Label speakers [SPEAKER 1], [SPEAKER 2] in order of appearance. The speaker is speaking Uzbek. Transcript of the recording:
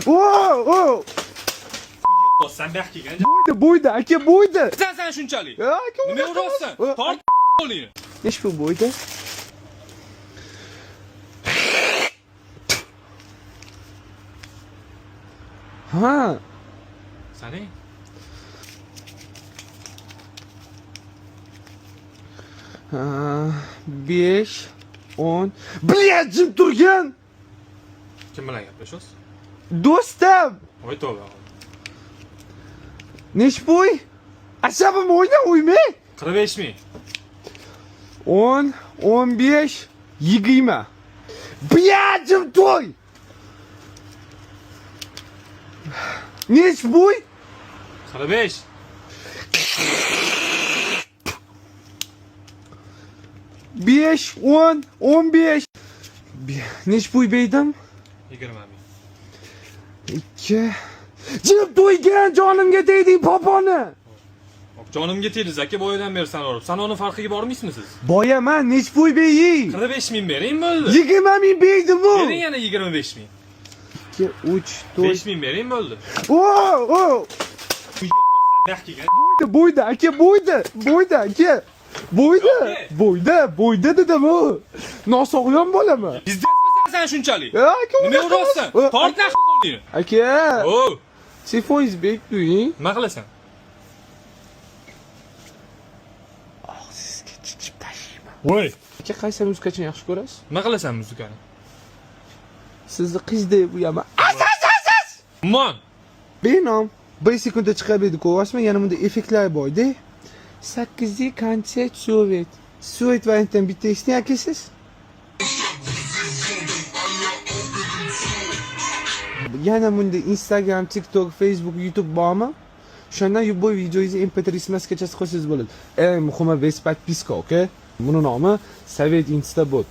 [SPEAKER 1] O, o.
[SPEAKER 2] Sen bu yoqqa kelgan.
[SPEAKER 1] Bo'ydi, bo'ydi, aka, bo'ydi.
[SPEAKER 2] Sen shunchalik.
[SPEAKER 1] Aka,
[SPEAKER 2] Nima uryapsan?
[SPEAKER 1] O,
[SPEAKER 2] Tort qo'lingni.
[SPEAKER 1] Nechi pul bo'ydi? Ha,
[SPEAKER 2] Saning?
[SPEAKER 1] Ha, 5 10. Блядь, jim turgin.
[SPEAKER 2] Kim bilan gaplashyapsiz?
[SPEAKER 1] Do'stim.
[SPEAKER 2] Voy tavba.
[SPEAKER 1] Nechi pul? Asabim o'yna o'yma.
[SPEAKER 2] 45 ming.
[SPEAKER 1] 10, 15, 20. Блядь, jim to'y. Nechi pul?
[SPEAKER 2] 45.
[SPEAKER 1] 5, 10, 15. Nechi pul berdim?
[SPEAKER 2] 20 ming.
[SPEAKER 1] 2. Jim to'ygan jonimga tegding poponi.
[SPEAKER 2] Jonimga tegdingiz aka, boyadan beri san urib. San uni farqiga bormaysizmi siz?
[SPEAKER 1] Boyaman, nechi pul bering?
[SPEAKER 2] 45 ming bering bo'ldi.
[SPEAKER 1] 20 ming berdim u.
[SPEAKER 2] Bering yana 25 ming.
[SPEAKER 1] 2, 3, 4.
[SPEAKER 2] 5 ming bering bo'ldi.
[SPEAKER 1] O, o.
[SPEAKER 2] Bu yoqqa kelgan.
[SPEAKER 1] Bo'ydi, bo'ydi, aka, bo'ydi. Bo'ydi, aka. Bo'ydi.
[SPEAKER 2] Yo'q,
[SPEAKER 1] Bo'ydi, bo'ydi dedim u. Nosog'lom bolami?
[SPEAKER 2] Pizdetsmisan sen shunchalik?
[SPEAKER 1] Aka,
[SPEAKER 2] Nima
[SPEAKER 1] unaqa
[SPEAKER 2] uryapsan?
[SPEAKER 1] emas.
[SPEAKER 2] Tort naqd qo'lingni.
[SPEAKER 1] Aka,
[SPEAKER 2] O,
[SPEAKER 1] telefoningiz berib turing.
[SPEAKER 2] nima qilasan?
[SPEAKER 1] Og'zingizga chichib tashlayman.
[SPEAKER 2] Voy.
[SPEAKER 1] Aka, qaysi muzikachini yaxshi ko'rasiz?
[SPEAKER 2] Nima qilasan muzikani?
[SPEAKER 1] Sizni qiz deb uyaman. As, as, as, as!
[SPEAKER 2] Umon.
[SPEAKER 1] Benom 1 sekundda chiqarib berdi, ko'ryapsizmi? Yana bunda effektlar bor-da. 8 konsert sovet. Sovet variantdan bitta eshiting aka siz. Yana bunda Instagram, TikTok, Facebook, YouTube bormi? O'shandan любой videongizni MP3 smaskachasi qo'ysangiz bo'ladi. Eng muhimi без подписка, okey? Buni nomi Sovet Instabot.